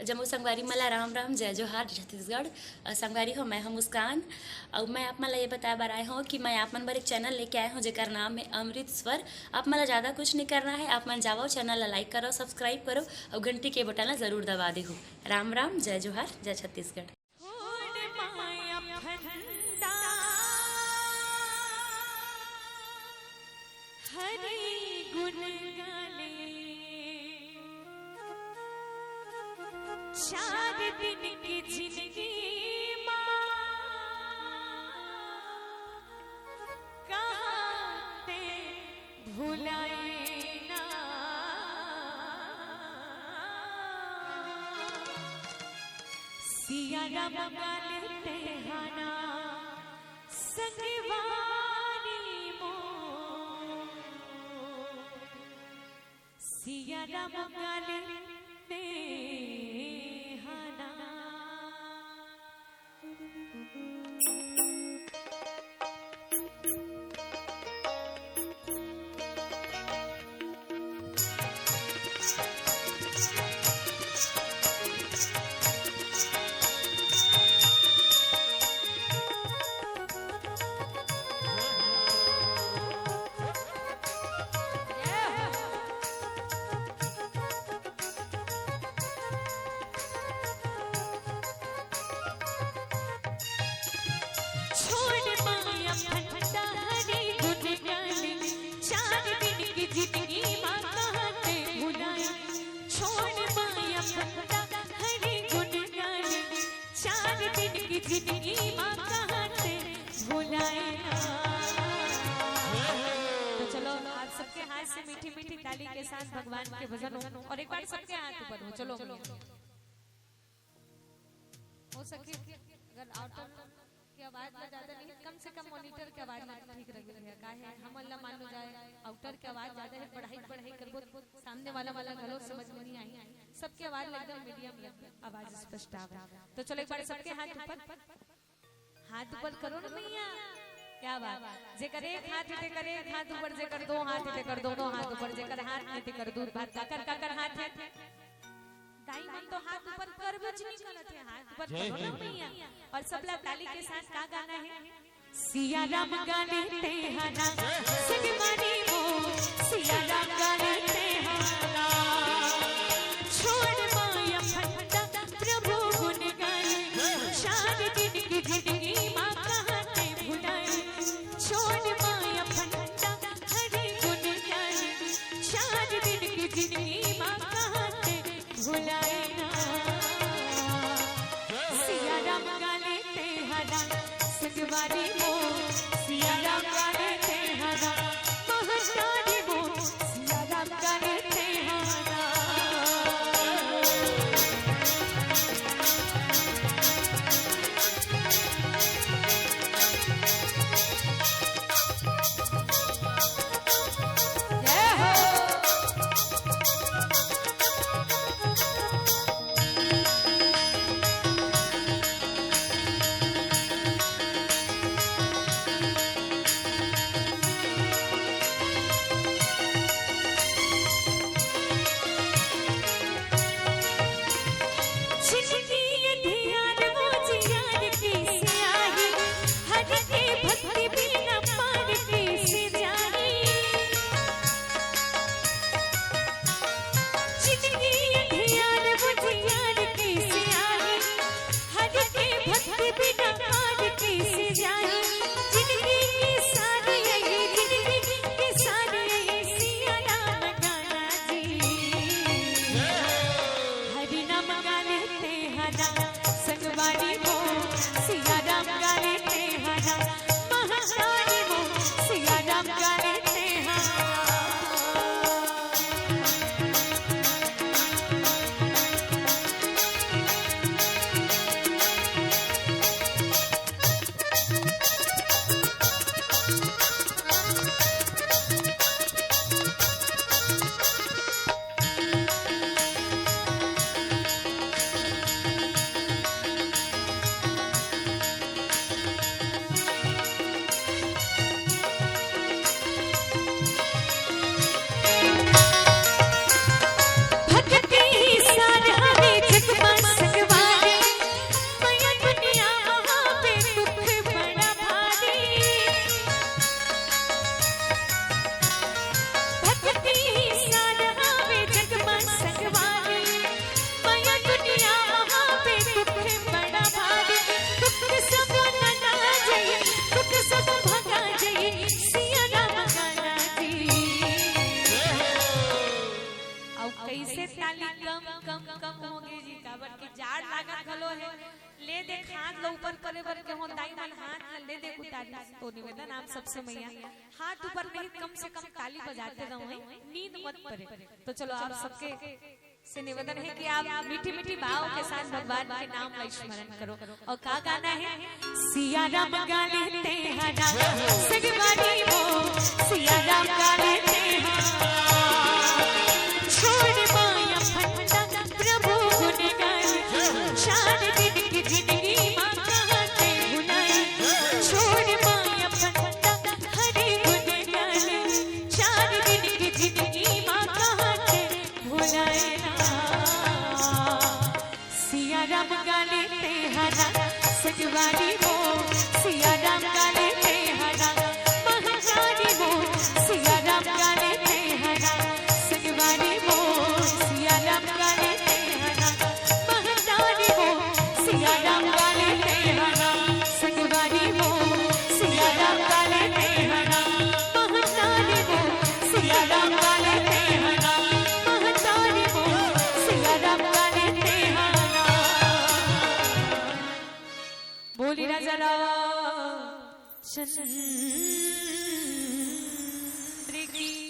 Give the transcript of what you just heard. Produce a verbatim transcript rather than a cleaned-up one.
जम्मो संगवारी मन ला राम राम, जय जोहार, जय छत्तीसगढ़। अ, संगवारी हो, मैं हूं मुस्कान। अउ मैं आप मन ला ये बताए बर आए हूं कि मैं आप मन बर एक चैनल लेके आए हूं, जेकर नाम है अमृत स्वर। आप मन ला ज्यादा कुछ नहीं करना है, आप मन जावव, चैनल ला लाइक करव, सब्सक्राइब करव अउ घंटी के बटन ला जरूर दबा देहू। राम राम, जय जोहार, जय छत्तीसगढ़। हरि गुण गाले, चार दिन की जिंदगी माँ, कहाँ ते भुलाए ना। सिया राम गाले तेहाना, संगवारी मोर। सिया राम गाले तेहाना। छोड़ माया फंदा हरी गुन गाली, चार दिन की जिंदगी माँ कहाँ ते भुलाए। छोड़ माया फंदा हरी गुन गाली, चार दिन की जिंदगी माँ कहाँ ते भुलाए ना। तो चलो, आप सबके हाथ से मीठी मीठी ताली के साथ भगवान के भजन हो। और एक बार सबके हाथ ऊपर हो, चलो। हो सके अगर आउटर की आवाज ला ज्यादा नहीं, कम से कम मॉनिटर की आवाज ला ठीक रख लिया। काहे हमन ला मान लो जाए, आउटर की आवाज ज्यादा है, बढ़ाई बढ़ाई करबो, सामने वाला वाला घलो समझ में नहीं आई। सबके आवाज ला एकदम मीडियम रख, आवाज स्पष्ट आवे। तो चलो, एक बार सबके हाथ ऊपर, हाथ ऊपर करो ना भैया। क्या बात। जेकर एक हाथ हे तेकर एक हाथ ऊपर, जेकर दो हाथ हे तेकर दोनों हाथ ऊपर, जेकर हाथ नहीं तेकर दू हाथ। काकर काकर हाथ हे? दाई मन तो हाथ ऊपर करबेच नहीं करत हे, हाथ ऊपर करो ना भैया। और सबला ताली के साथ का गाना है? सिया राम गाले तेहाना, संगवारी मोर, सिया राम गाले तेहाना। छोड़ माया फंदा प्रभु गुन गाले, चार दिन की जिंदगी माँ कहाँ ते भुलाए। छोड़ माया फंदा हरि गुन गाले, चार दिन की जिंदगी माँ कहाँ ते भुलाए ना। सिया राम गाले तेहाना, संगवारी मोर। सिया राम गाले तेहाना, महतारी मोर। सिया राम गाले तेहाना। जय हो। जिंदगी अंधियार वो जियार की स्याही, हरि के भक्ति बिना पार कैसे जाही। जिंदगी अंधियार वो जियार कैसे आही, हरि के भक्ति बिना पार कैसे जाही। जिंदगी के सार यही, जिंदगी के सार यही, सिया राम गाना जी। हरि नाम गाले ते कम होगे जी, काबर के जाड़ लागत घलो हे। ले देख, हाथ ल ऊपर करे बर के हो, दाई मन हाथ ल ले देख उतारिस। तो निवेदन आप सबसे मैया, हाथ ऊपर नहीं, कम से कम ताली बजाते रहो, हैं? नींद मत परे। तो चलो, आप सबके से निवेदन है कि आप मीठी मीठी भाव के साथ भगवान के नाम ला स्मरण करो। और का गाना है? सिया राम गाले तेहारा, संगवारी हो, सिया राम गाले तेहारा। छोड़ माया फंदा प्रभु गुण गाए, चार दिन की जिंदगी माँ कहाँ ते भुलाए। छोड़ माया फंदा हरि गुण गाए, चार दिन की जिंदगी माँ कहाँ ते भुलाए ना। सिया राम गाले तेहारा, संगवारी हो, सिया राम गाले तेहारा, महतारी हो, सिया राम गाले तेहारा, संगवारी हो, सिया राम गाले तेहारा, महतारी हो, सिया राम गाले तेहारा, संगवारी हो, सिया राम गाले तेहारा, महतारी हो, सिया राम गाले तेहारा, महतारी हो, सिया राम गाले तेहारा। बोली राजा रामचंद्र की।